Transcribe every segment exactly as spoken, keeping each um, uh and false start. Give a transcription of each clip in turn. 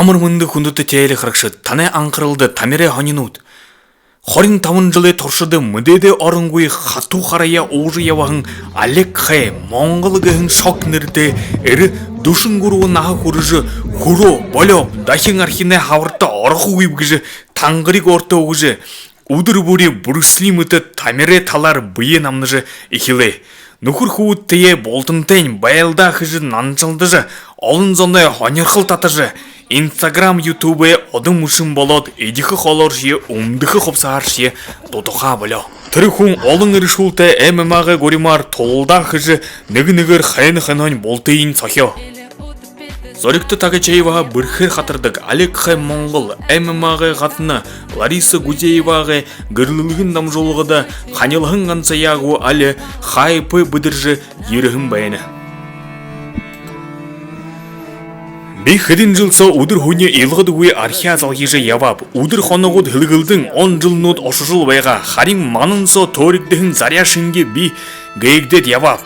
Амар мэндэ, хүндэтэ телехарагшад! Танай анхаралда тамирай һонинууд. Хорин табан жэлэй туршада мэдээдэ оронгүй хатуу хараяа уужа ябаһан Олег Х. Монгол гэһэн шог нэрэтэй эрэ дүшэн гурбан наһа хүрэжэ, хүрөө болёоб, дахин архинай хабарта орохогүйб гэжэ тангариг өөртөө үгэжэ, үдэр бүри бүршэли мэтэ тамирай талаар бэеэ намнажа эхилээ. Нүхэр хүбүүдтэеэ бултантайнь байлдаа хэжэ, наншалдажа, олон зоной һонирхол татажа, Instagram, YouTube-эй одон мүшэн болоод, эдихэ хоолооршье, үмдэхэ хубсаһааршье дутуха болёо. Тэрэ хүн олон эрэшүүлтэй ММА-гай гуримаар тулалдаа хэжэ, нэгэ нэгээр хэнэ хэнһээнь бултыень сохёо. Зоригто Тагачаеваһаа бэрхээр хатардаг Олег Х. Монгол ММА-гай гадна Лариса Гузеевагай гэрлэлгын дамжуулгада ханилһан гансаяа гү, али хайпы бэдэржэ ерэһэн байна. Би хэдэн жэл соо үдэр һүни илгадагүй архяа залгижа ябааб. Үдэр хоногууд һэлгэлдэн, он жэлнүүд ошожол байгаа. Харин манан соо төөригдэһэн заряа шэнги би гээгдээд ябааб.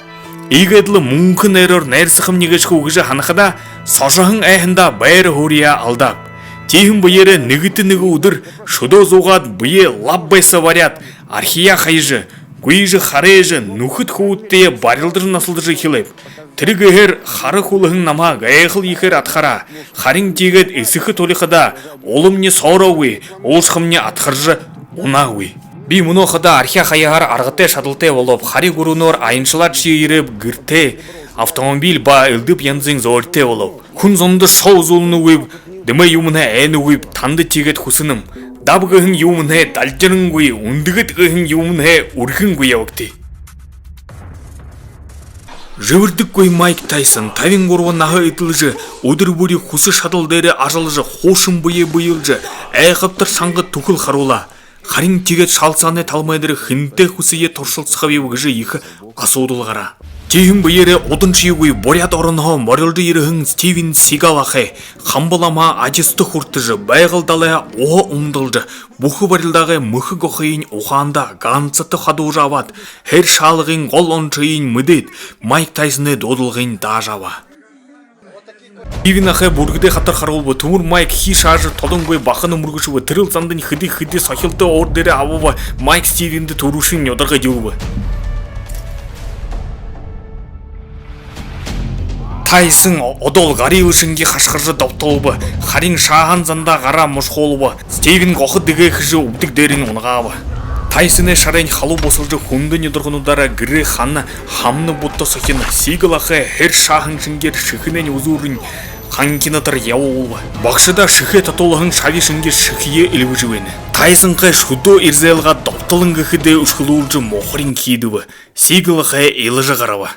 Иигээд лэ мүнхэ найраар найрсахамни гээшэ гү гэжэ һанахадаа, сошоһон айһандаа байра һууриие алдааб. Тиихэдэ бэеэрээ нэгэтэ нэгэ үдэр шүдөө зуугаад, бэеэ лаб байса бариад, архияа хаяжа, гүйжэ харайжа, нүхэд хүбүүдтэеэ барилдажа, наһалдажа эхилээб. Тэрэ гэһээр хара хүлэһэн намһаа гайхал ехээр адхараа. Харин тиигээд эсэхэ тулихадаа, уламни соороогүй, уушхамни адхаржа унаагүй. Би мүнөө хадаа архяа хаяхаар аргатай шадалтай болооб. Хари гүрэнөөр аяншалаадшье ерээб, гэртээ автомобиль ба элдэб янзын зөөртэй болооб. Хүн зондо шоу үзүүлнэгүйб, дэмы юумэнһээ айнагүйб, танда тиигээд хүсэнэм. Даб гэһэн юумэнһээ далдирангүй, үндэгыт гэһэн юумэнһээ үргэнгүй ябагты. Жэбэрдэггүй Майк Тайсон табин гурбан наһа эдлэжэ, үдэр бүри хүсэ шадал дээрээ ажаллажа, хуушан бэеэ бэелжэ, айхабтар шанга түхэл харуулаа. Харин тиигээд шалсаанай талмай дээрэ хэнтэй хүсэеэ туршалсахабиб гэжэ ехэ асуудал гараа. Тиихэдэ бэеэрээ уданшьегүй Буряад оронһоо морилжо ерэһэн Стивен Сигал ахай хамба ламаа адисада хүртэжэ, Байгал далайһаа уһа умдалжа, бүхэ барилдаагай мэхэ гохыень ухаандаа гансата хадуужа абаад, хэр шаалгын гол оншыень мэдээд, Майк Тайсоной дуудалгыень даажа абаа. Стивен ахай бүргэдэй хатар харуулба. Түмэр Майк хии шаажа тодонгүй бахана мүргэшэбэ. Тэрэл зандань хэды хэды сохилтоо уур дээрээ абаба. Майк Стивендэ түрүүшын нюдарга эдюулбэ. Тайсон одоол гарийл шэнги хашхаржа добтолбо. Харин шааһан зандаа гараа мушхуулба. Стивен гохо дэгээ хэжэ, үбдэг дээрэнь унагааба. Тайсоной шарайнь халуу бусалжа, хүндэ нюдаргануудаараа гэрэй хана хамна будта сохино. Сигал ахай хэр шааһан шэнгеэр шэхэнэйнь үзүүрынь ханхинатар ябуулба. Багшадаа шэхээ татуулһан шаби шэнги шэхые эльбэжэ байна. Тайсон ахай шүдөө эрзэлгээ добтолон гэхэдээ, үшхэлүүлжэ мухарынь хиидэбэ. Сигал ахай илажа гараба.